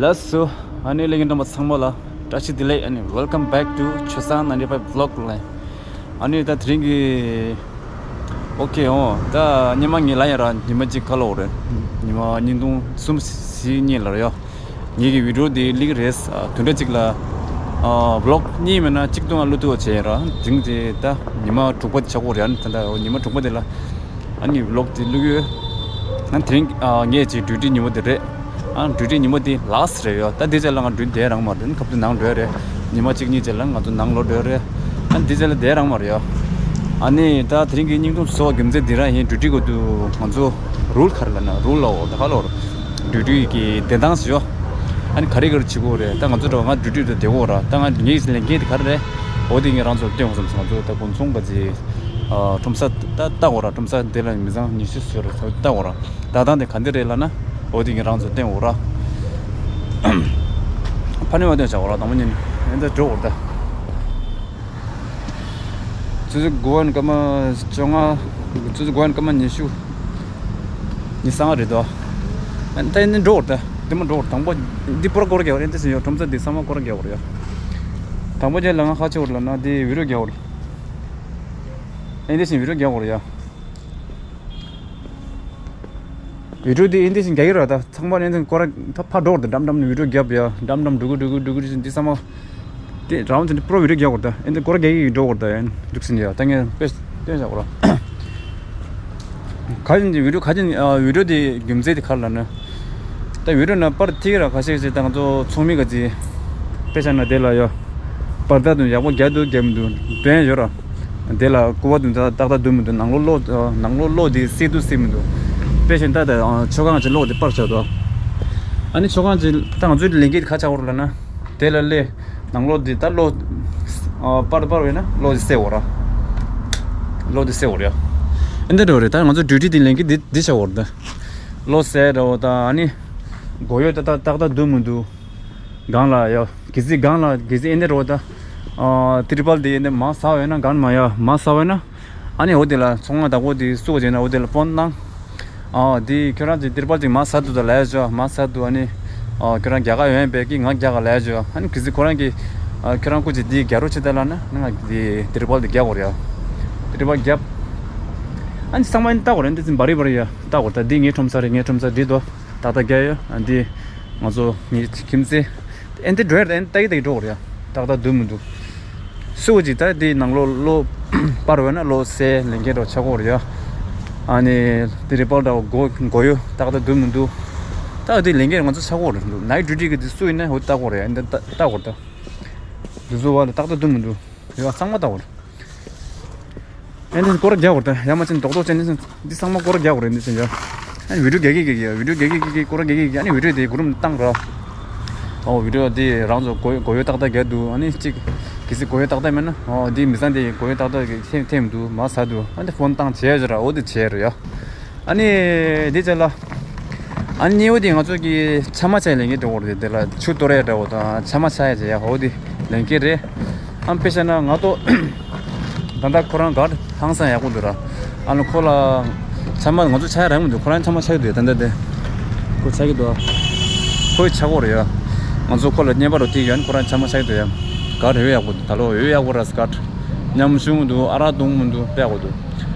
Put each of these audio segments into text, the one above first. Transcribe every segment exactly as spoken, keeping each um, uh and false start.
ལགས་སོ། ཨ་ནི་ལྷན་རྒྱས་རྣམ་པ་ཚང་མ་ལ་བཀྲ་ཤིས་བདེ་ལེགས། ཨ་ནི་welcome back to ཆོས་བཟང་ninety five vlog ལ། ཨ་ནི་ད་དེ་རིང་གི་ཨོ་ཁེ་ཨོ་ད་ཉི་མ་ངེད་ལ་ཡང་ར་ཉི་མ་གཅིག་ཁ་ལོ་རེད། ཉི་མ་བརྙན་ཐུང་གསུམ་བཞི་གཉིས་ལ་རེད་ཡ། ངེད་ཀྱི་བི་ཌི་ཡོ་འདི་ལིག་རེད། ཨ་དུས་འདྲ་གཅིག་ལ་ཨ་བི་ལོག་གཉིས་མིན་ན་གཅིག་སྟོང་ཨ་བླུག་ཐུབ་པ་བྱས་ཡིན་ར། དེ་རིང་དེ་ད་ཉི་མ་དྲུག་པ་དེ་ཆགས་ཀྱི་ཡོད་རེད་ཡ། ད་ད་ཉི་མ་དྲུག་པ་དེ་ལ་ཨ་ནི་བི་ལོག་དེ་བླུག་ཡོད། ཨ་དེ་རིང་ཨ་ངས་ཅིག་ཌིའུ་ཊི་ཉིན་མོ་དེ་རེད། ཨ་ཌིའུ་ཊི་ཉིན་མོ་དེ་ལཱ་སི་རེད་ཡ། ད་དེ་རྗེས་ལ་ང་ཌིའུ་ཊི་དེ་རང་མ་རེད། ཁ་ཐུག་ནང་འགྲོ་ཡ་རེད། ཉི་མ་གཅིག་གཉིས་རྗེས་ལ་ང་ཚོ་ནང་ལོག་འགྲོ་ཡ་རེད། ཨ་དེ་རྗེས་ལ་དེ་རང་མ་རེད་ཡ། ཨ་ནི་ད་དེ་རིང་གི་བརྙན་ཐུང་བཟོ་བ་རྒྱུ་མཚན་འདི་རང་ཡིན། ཌིའུ་ཊི་གི་དུ་ང་ཚོ་རུལ་ག་རེ་ལབ་ན་རུལ་ལབ་འོ་ད་ག་ལབ་རེད། ཌིའུ་ཊི་གི་བདེན་སྟངས་ཤིག་ཡོད། ཨ་ནི་ག་རེ་ག་རེ་བྱེད་དགོས་རེད། ད་ང་ཚོ་འདྲ་བ་ང་ཌིའུ་ཊི་དུ་བསྡད་དགོས་ར། ད་ང་ངའི་ལས་འགན་དེ་ག་རེ་རེད། འོ་དེ་ངས་རང་ཚོར་སྟོན་དགོས་བསམ་སོང་། ང་ཚོ་ད་དགོན་ཚོང་ག་ཚི་ཁྲོམ་ས་ད་ལྟ་དགོས་ར། ཁྲོམ་ས་དེ་ལ་མི་ཚང་ཉི་ཤུ་ཙམ་རེད། ད་ལྟ་དགོས་ར། ད་ལྟ་དེ་ག་འདི་རེད་ལབ་ན་འོ་དེ་ངས་རང་ཚོར་སྟོན་དགོས་ར། ཕ་ནི་བ་སྟོན་བྱ་དགོས་ར། དང་པོ་ཉིད་ནས་ཨེ་འདི་འགྲོ་དགོས་ར། ད། ཆུ་ཚོད་དགུ་པ་ནས་སྐར་མ་བཅོ་ལྔ། ཆུ་ཚོད་དགུ་པ་ནས་སྐར་མ་ཉི་ཤུ། ཉི་ཤུ་རྩ་ལྔ་རེད་དོ། ཨ་ད་ནི་འགྲོ་བར་ད། འདི་མ་འགྲོ་བར། དང་པོ་འདི་པུ་ར་སྐོར་རྒྱག་བར་ཨེ་འདི་ཟིན་ཡོད། ཁྲོམ་ས་འདི་ཚང་མ་སྐོར་རྒྱག་བར་ཡོད། དང་པོ་རྗེས་ལ་ང་ཁ་ཆེ་བར་ལ་ན་འདི་བི་ཌི་ཡོ་རྒྱག་བར། ཨེ་འདི་བཞིན་བི་ཌི་ཡོ་རྒྱག་བར་ཡོད། བི་ཌི་ཡོ་འདི་ཨིན་དེ་བཞིན་རྒྱག་གི་ར། ད་ཚང་མ་ནས་འདི་སྐོར་ར་ད་ཕར་འགྲོ་བར་ད། འགྲམ་འགྲམ་ནས་བི་ཌི་ཡོ་རྒྱབ་ཡ། འགྲམ་འགྲམ་འགྲོ་གི་འགྲོ་གི་འགྲོ་གི་འདི་ཚང་མ་དེ་རང་དེ་འདི་པུ་ར་བི་ཌི་ཡོ་རྒྱག་དགོས་ར། ད་ཨིན་དེ་སྐོར་ར་རྒྱག་གི་འགྲོ་དགོས་ར། ད་ཨིན་འདུག་ཟིན་ཡ། ད་ངས་དཔེ་སྟོན་བྱ་དགོས་ར། ག་ཅིན་གྱི་བི་ཌི་ཡོ་ག་ཅིན་ཨ་བི་ཌི་ཡོ་དེ་རྒྱུ་མཚན་དེ་ག་རེ་ལབ་ན། ད་བི་ཌི་ཡོ་ནང་པར་ཐིག་ར་ཁ་ཤས་ཤིག་ད་ང་ཚོ་ཚོགས་མི་ག་ཅིག་དཔེ་ཆ་ན་དེ་ལ་ཡ། པར་ད་དུང་ཡག་པོ་རྒྱག་འདུག་རྒྱག་མི་འདུག་འདོན་ཡོད་ར། དེ་ལ་སྐུ་བ་དུང་ཏག་ཏག་འདུག་མི་འདུག་ནང་ལོགས་གློག་ནང་ལོགས་གློག་དེ་སད་འདུག་སད་མི་འདུག་དཔེ་བཞིན་ད་ལྟ་མཆོད་ཁང་གི་གློག་དེ་སྤར་བཞག་འདུག་ཨ་ནི་མཆོད་ཁང་གི་ད་ང་ཚོའི་ལས་འགན་དེ་ག་ཆགས་ཡོད་རེད་ལབ་ན། དེ་ལ་སླེབས། ནང་ལོགས་དེ་ད་གློག་སྤར་སྤར་བས་ན་གློག་དེ་སད་འོ་ར། གློག་དེ་སད་འོ་ར་ཡ། ཨེ་འདི་འདྲ་རེད། ད་ང་ཚོ་ཌིའུ་ཊི་དེ་ལས་འགན་དེ་དེ་ཆགས་འོ་ར་ད། གློག་སད་འདྲ་བོ་ད་ཨ་ནི་སྒོ་ཡོལ་ཏག་ཏག་ཏག་ཏག་འདུག་མི་འདུག་སྒང་ལ་ཡ། གལ་སྲིད་སྒང་ལ་གལ་སྲིད་ཨེ་འདི་རོ་ད། ཨ་ཏི་རི་པལ་དེ་ཨེ་འདི་མར་ཟགས་པས་ན་སྒང་མ་ཡ་མར་ཟགས་པས་ན། ཨ་ནི་འོ་དེ་ལ་ཚོང་ལ་བདག་པོ་དེ་སུ་བྱས་ན་འོ་དེ་ལ་ཕོན་བཏང་། ཨ་དེ་ཁྱོད་རང་ཚོ་ཏི་རི་པལ་ཅིག་མར་ཟགས་འདུག་ད་ལབ་ཡ་ཅོ་མར་ཟགས་འདུག་ཨ་ནི། ཨ་ཁྱོད་རང་རྒྱ་གར་ཡོང་ཡ་བས་ཀྱི་ང་རྒྱ་གར་ལབ་ཡ་ཅོ་ཨ་ནི་གལ་སྲིད་ཁོ་རང་གི། ཨ་ཁྱོད་རང་སྐུ་མཁྱེན་དེ་རྒྱག་རོགས་བྱེད་ད་ལབ་ན་ང་དེ་ཏི་རི་པལ་དེ་རྒྱག་དགོས་རེད་ཡ། ཏི་རི་པལ་རྒྱབ། ཨ་ནི་ཚང་མ་ཨ་ནི་ལྟ་དགོས་རེད། འདི་ཚོ་འབར་རི་འབར་རི་ཡ་ལྟ་དགོས་རེད། ད་འདི་ངའི་ཁྲོམ་ས་རེད། ངའི་ཁྲོམ་ས་འདི་དོ། ཏག་ཏག་རྒྱག་ཡོད། ཨ་འདི་ང་ཚོ་ངའི་ཁྱིམ་མཚེས། ཨེ་འདི་འགྲོ་ཡ་རེད། ཨེ་འདི་ལྟ་གི་ལྟ་གི་འགྲོ་དགོས་རེད་ཡ། ཏག་ཏག་འདུག་མི་འདུག་སུ་གཅིག་ད་འདི་ནང་ལོགས་གློག་སྤར་བས་ན་གློག་སད་ལས་འགན་འདྲ་བོ་ཆགས་ཀྱི་ཡོད་རེད་ཡ། ཨ་ནི་འདི་རི་པལ་འདྲ་བོ་སྒོ་སྒོ་ཡོད་ཏག་ཏག་འདུག་མི་འདུག་ད་འདི་ལས་འགན་ང་ཚོ་ཆགས་ཀྱི་ཡོད་རེད། འདུག་ནའི་ཌིའུ་ཊི་གི་འདི་སུ་ཡིན་ན་འོ་ལྟ་དགོས་རེད་ཡ། འདི་ལྟ་ལྟ་དགོས་རེད་ད། འདི་ཚོ་བ་ལ་ཏག་ཏག་འདུག་མི་འདུག་ཡོད་ཚང་མ་ལྟ་དགོས་རེད། ཨེ་འདི་སྐོར་རྒྱག་དགོས་རེད་ད། ཡ་མ་ཅན་རྡོག་རྡོག་ཅན་འདི་འདི་ཚང་མ་སྐོར་རྒྱག་དགོས་རེད། འདི་ཅན་ཡ། ཨ་ནི་བི་ཌིའོ་རྒྱག་གི་རྒྱག་གི་བི་ཌིའོ་རྒྱག་གི་རྒྱག་གི་སྐོར་རྒྱག་གི་རྒྱག་ཨ་ནི་བི་ཌིའོ་དེ་གུ་རུམ་བཏང་ར། ཨོ་བི་ཌིའོ་དེ་རང་ཚོ་གོ་གོ་ཡོ་ཏག་ཏག་རྒྱག་འདུག་ཨ་ནི་གཅིག་གལ་སྲིད་གོ་ཡོ་ཏག་ཏག་མེད་ན་ཨོ་དེ་མི་ཚང་དེ་གོ་ཡོ་ཏག་ཏག་གི་ཐེམ་ཐེམ་འདུག་མ་ཟ་འདུག་ཨ་ནི་ཕོན་བཏང་བྱས་ཟེར་ར། ཨོ་དེ་བྱས་ར་ཡ། ཨ་ནི་དེ་ཚེ་ལ། ཨ་ནི་གཉིས་པ་དེ་ང་ཚོ་གི་ཆ་མ་ཆ་ལས་འགན་འགྲོ་བར་དེ་དེ་ལ་ཆུ་གཏོར་ཡ་འདྲ་བོ་དང་ཆ་མ་ཆ་ཡ་བྱེད་ཡ་ཧོ་དེ་ལས་འགན་རེད། ཨ་དཔེ་བཤད་ན་ང་ཏོ། ད་ལྟ་ཁོ་རང་གར་ཧང་སང་ཡག་པོ་འདུག་ར། ཨ་ནི་ཁོ་ལ་ཆ་མ་ང་ཚོ་ཆ་ཡ་རག་མི་འདུག་ཁོ་རང་ཆ་མ་ཆ་གི་འདུག་ཡ་ད་ལྟ་དེ། ཁོ་ཆ་གི་འདུག་ཁོའི་ཆ་གོ་རེད་ཡ། ང་ཚོ་ཁོ་ལ་བརྙན་པར་རོ་ཐིག་ཡོད་ནི་ཁོ་རང་ཆ་མ་ཆ་གི་འདུག་ཡ། གར་རེ་བས་ཡག་པོ་འདུག་ད་ལོ་འོས་ཡག་པོ་ར་སི་ཀར། ཉམས་ཞུ་མི་འདུག་ཨ་རག་བཏུང་མི་འདུག་དཔེ་ཡག་པོ་འདུག་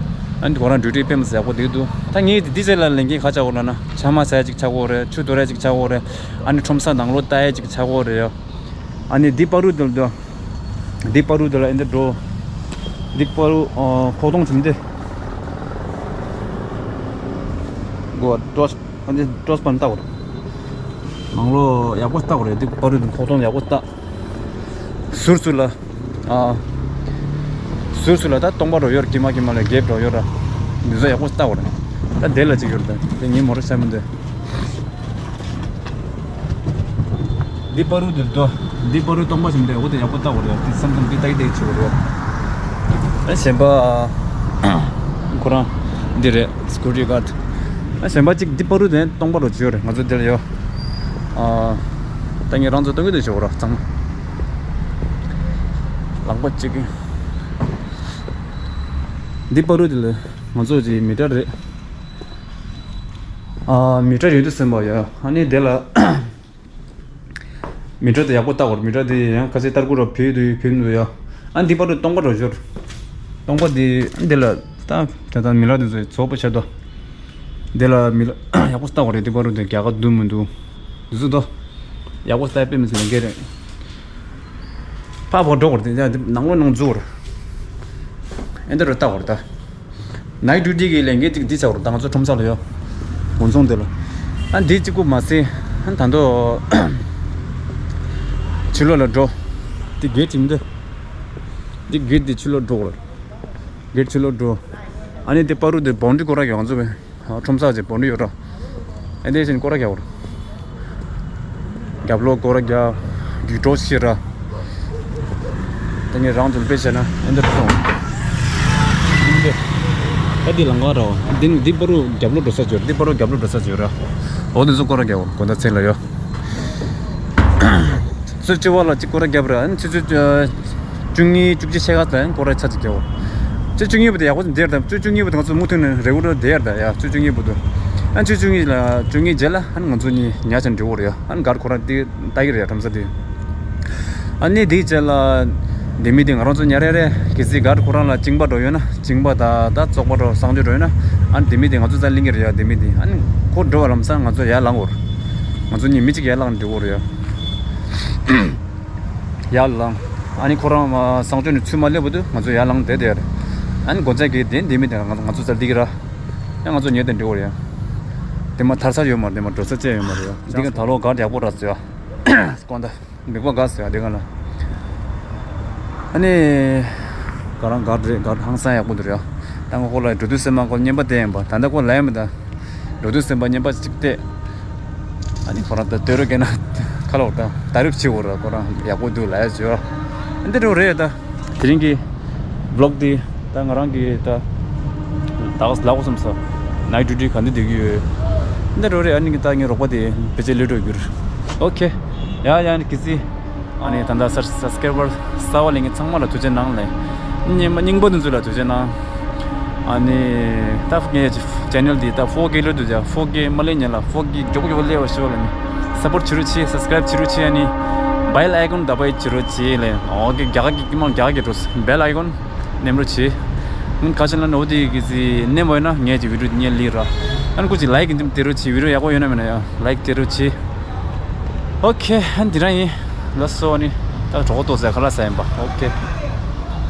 ཨ་ནི་ཁོ་རང་ཌིའུ་ཊི་དཔེ་མི་སྲིད་ཡག་པོ་འདུག་འདུག་ད་ངས་དེ་འདི་ཚེ་ལ་ལས་འགན་ག་ཆ་གོ་ལ་ན་ཆ་མ་ཆ་ཡ་ཅིག་ཆ་གོ་རེད། ཆུ་གཏོར་ཡ་ཅིག་ཆ་གོ་རེད། ཨ་ནི་ཁྲོམ་ས་ནང་ལོགས་ལྟ་ཡ་ཅིག་ཆ་གོ་རེད་ཡ། ཨ་ནི་འདི་པ་རུ་དེ་ལ་འདི་པ་རུ་དེ་ལ་ཨེ་འདི་འགྲོ། འདི་པ་རུ་ཁོག་སྟོང་བྱིན་ཏེ། གོ་ཏོས་ཨ་འདི་ཏོས་པན་ལྟ་བར། ནང་ལོགས་ཡག་པོ་ལྟ་བར་འདི་པ་རུ་དེ་ཁོག་སྟོང་ཡག་པོ་ལྟ། ཟུར་ཚུར་ལ། ཨ། ཟུར་ཚུར་ལ་ད་སྟོང་པ་རོ་ཡོར་ཀྱི་མ་ཀྱི་མ་ལ་རྒྱབ་རོ་ཡོར་ར། འདི་ཚོ་ཡག་པོ་ལྟ་བར། ད་དེ་ལ་ཅིག་ཡོར་ད་དེ་ངའི་མོ་ར་ཆ་མི་འདོད། འདི་པ་རུ་འདིར་དོ། འདི་པ་རུ་སྟོང་པ་ཞིག་འདུག་འོ་དེ་ཡག་པོ་ལྟ་དགོས་རེད། འདི་བསམ་བསམ་འདི་ལྟ་གི་ལྟ་གི་བྱེད་དགོས་རེད། ཨ་གཞན་པ། ཁོ་རང་། འདི་རེད། སི་ཀུ་རི་ཊི་གཱཌ། ཨ་གཞན་པ་གཅིག་འདི་པ་རུ་དེ་སྟོང་པ་རུ་བྱོས་རེད། ང་ཚོ་འདིར་ཡོད། ཨ། ལྟ་ངན་རང་ཚོ་ལྟ་གི་ལྟ་གི་བྱེད་དགོས་རེད་ཚང་མ། ལག་པ་གཅིག་འདི་པ་རུ་དེ་ལ་ང་ཚོ་གཅིག་མི་ཊར་རེད། ཨ་མི་ཊར་ཡོད་དུ་སེམས་པ་ཡ། ཨ་ནི་དེ་ལ། མི་ཊར་དེ་ཡག་པོ་བལྟ་དགོས་རེད། མི་ཊར་དེ་ཡང་ཁ་སང་ལྟར་སྐུ་ར་བུད་དུས་བུད་འདུག་ཡ། ཨ་འདི་བར་དུ་སྟོང་པ་འགྲོ་ཞོར། སྟོང་པ་དེ་འདི་ལ་ད་དེ་ད་མི་ལ་དེ་ཚོ་ཚོགས་པ་ཆགས་དོ། འདི་ལ་མི་ལ་ཡག་པོ་བལྟ་དགོས་རེད། འདི་བར་དུ་དེ་རྒྱ་གར་འདུག་མི་འདུག་འདི་ཚོ་དོ། ཡག་པོ་བལྟ་དཔེ་མི་སྲིད་ལས་འགན་རེད། ཕར་བོར་འགྲོ་དགོས་རེད། དེ་ནང་ལོགས་ནང་འཛུལ་དགོས་རེད། ཨེ་འདི་རུ་བལྟ་དགོས་རེད་ད། ནའི་ཊི་ཌིའུ་ཊི་གི་ལས་འགན་ཅིག་འདི་ཚར་བ་རེད། ད་ང་ཚོ་ཁྲོམ་ས་ལ་ཡོད། དགོན་ཚོང་དེ་ལ། ཨ་འདི་གཅིག་པུ་མ་ཟད་ཨ་ད་དོ། ཕྱི་ལོགས་ལ་འགྲོ། འདི་གེ་ཊི་ཡིན་འདི། འདི་གེ་ཊི་འདི་ཕྱི་ལོགས་འགྲོ་དགོས་རེད། གེ་ཊི་ཕྱི་ལོགས་འགྲོ། ཨ་ནི་འདི་བར་དུ་འདི་བོན་ཌི་རི་སྐོར་ར་ཡོད། ང་ཚོ་བས་ཁྲོམ་ས་ཅིག་བོན་ཌི་རི་ཡོད་ར། ཨེ་འདི་བཞིན་སྐོར་ར་རྒྱག་དགོས་རེད། རྒྱབ་ལོགས་སྐོར་ར་རྒྱག་རྒྱུག་སྤྲོད་བྱེད་ར། ད་ངས་རང་ཚོ་ལ་དཔེ་བྱས་ན་ཨེ་འདིར་སོང་། ཨེ་འདི། ཨེ་འདི་ལམ་ཁ་ར་བ། འདི་འདི་བར་དུ་རྒྱབ་ལོགས་འགྲོ་ས་ཅིག་ཡོད་ར། འདི་བར་དུ་རྒྱབ་ལོགས་འགྲོ་ས་ཅིག་ཡོད་ར། འོ་འདི་ཚོ་སྐོར་ར་རྒྱག་དགོས་རེད། དགོང་དག་མཚན་ལ་ཡོད། ཚོད་བཅུ་པ་ལ་གཅིག་སྐོར་ར་རྒྱབ་ར། ཨ་ནི་ཆུ་ཚོད་བཅུ་གཉིས་བཅུ་གཅིག་ཕྱེད་ཀ་ལ་སྐོར་ར་ཆ་གཅིག་རྒྱག་དགོས། ཆུ་ཚོད་བཅུ་གཉིས་པ་དེ་ཡག་པོ་བསྡད་ཡོད་ར། ད་ཆུ་ཚོད་བཅུ་གཉིས་པ་དེ་ང་ཚོ་མུ་མཐུད་ནས་རེ་གུ་ལར་བསྡད་ཡོད་ར། ད་ཡ་ཆུ་ཚོད་བཅུ་གཉིས་པ་དེ། ཨ་ཆུ་ཚོད་བཅུ་གཉིས་ལ་བཅུ་གཉིས་རྗེས་ལ་ཨ་ནི་ང་ཚོ་གཉིས་ཉལ་ཆ་འགྲོ་དགོས་རེད་ཡ། ཨ་ནི་གར་ཁོ་རང་དེ་ལྟ་གི་རེད་ཡ། ཁྲོམ་ས་དེ། ཨ་ནི་དེའི་རྗེས་ལ་ལྡེ་མིག་དེ་ང་རང་ཚོ་ཉལ་རེ་རེ་གལ་སྲིད་གར་ཁོ་རང་ལ་གཅིན་པ་འགྲོ་ཡོད་ན། གཅིན་པ་ད་ད་བཙོག་པ་འགྲོ་གསང་སྤྱོད་འགྲོ་ཡོད་ན། ཨ་ནི་ལྡེ་མིག་དེ་ང་ཚོ་རྩར་ལེན་གི་རེད་ཡ། ལྡེ་མིག་དེ་ཨ་ནི་ཁོ་འགྲོ་བ་ལམ་སང་ང་ཚོ་ཡར་ལངས་དགོས་རེད། ང་ཚོ་གཉིས་མི་གཅིག་ཡར་ལངས་འགྲོ་དགོས་རེད་ཡ། ཡར་ལངས། ཨ་ནི་ཁོ་རང་གསང་སྤྱོད་ནས་ཚུར་མ་སླེབས་བར་དུ་ང་ཚོ་ཡར་ལངས་བསྡད་བསྡད་རེད། ཨ་ནི་སྒོ་ལྕགས་ཀྱི་དེ་ལྡེ་མིག་དེ་ང་ང་ཚོ་རྩར་སླེབས་ཀྱི་ར། ཡང་ང་ཚོ་ཉལ་དེ་འགྲོ་དགོས་རེད་ཡ། དེ་མ་ཐར་ས་ཡོད་མ་རེད། དེ་མ་འགྲོ་ས་ཅི་ཡོད་མ་རེད་ཡ། འདི་ག་ད་ལོ་གར་ཡག་པོ་རག་སོང་ཡ། དགོང་དག་མིག་པ་དགའ་ཟེར་བ་དེ་ག་ལ། ཨ་ནི། ག་རང་གར་རེད། གར་ཧང་སང་ཡག་པོ་འདུག་རེད་ཨ། ད་ང་ཁོ་ལ་འགྲོ་དུས་སེམས་མ་ཁོ་བརྙན་པ་བལྟས་ཡིན་པ། ད་ལྟ་ཁོ་ལ་ཡིན་པ་ད། འགྲོ་དུས་སེམས་པ་བརྙན་པ་གཅིག་བལྟས། ཨ་ནི་ཁོ་རང་ད་ལྟོས་རོགས་བྱས་ན། ཁ་ལོག་ད་ད་རུབ་བྱེད་དགོས་ར། ཁོ་རང་ཡག་པོ་འདུག་ལབ་ཡ་བྱོས་ཨ། འདི་འགྲོ་རེད་ད། དེ་རིང་གི་བི་ལོག་འདི་ད་ང་རང་གི་ད་ད་ག་ལབ་དགོས་བསམ་སོང་། ནའིཊ་ཌིའུ་ཊི་ག་འདྲ་སྡོད་ཀྱི་ཡོད། འདི་འགྲོ་རེད། ཨ་ནི་ད་ངའི་རོགས་པ་དེ་ཕལ་ཆེར་ལོས་འགྲོ་གྱུར། ཨོ་ཁེ། ཡ་ཡ་ནི་གི་སི། ཨ་ནི་ད་ལྟ་སབ་སབ་སི་ཀ་རའི་བར་གསར་པ་ལེན་མཁན་ཚང་མ་ལ་ཐུགས་རྗེ་གནང་ལེ། རྙིང་པ་རྙིང་པ་དེ་ཚོ་ལ་ཐུགས་རྗེ་གནང་། ཨ་ནི་ད་ངའི་ཅེ་ནལ་འདི་ད་ཕོར་ཀེ་ལོས་འདུག་ཡ། ཕོར་ཀེ་མ་ལེན་ཉན་ལ་ཕོར་ཀེ་མགྱོགས་མགྱོགས་ལེན་པ་ཞུ་བ་ལ་ནི། སབ་པོར་བྱེད་རོགས་བྱེད། སབ་སི་ཀ་རའིབ་བྱེད་རོགས་བྱེད། ཨ་ནི་བེལ་ཨའི་ཀོན་ད་བེལ་བྱེད་རོགས་བྱེད་ལེ། ཨོ་ཁེ། རྒྱ་གར་གྱི་ཀི་མང་རྒྱ་གར་གྱི་འགྲོ། བེལ་ཨའི་ཀོན་ནེམ་རོགས་བྱེད། ཁ་ཆེ་ལ་ནོ་དེ་གི་ཟི་ནེམ་བ་ན་ངས་ཀྱི་བི་ཌིའོ་ཉན་ལི་ར། ཨ་ནི་ཁོ་ཅིག་ལའིཀ་འདི་དེ་རོགས་བྱེད། བི་ཌིའོ་ཡག་པོ་ཡོད་ན་མེད་ན་ཡ་ལའིཀ་དེ་རོགས་བྱེད། ཨོ་ཁེ། ཨ་ནི་འདི་རང་ཡིན། ལགས་སོ། ཨ་ནི་ད་གྲོགས་ཏོ་ཟེར་ཁ་ལག་ཟ་ཡིན་པ། ཨོ་ཁེ།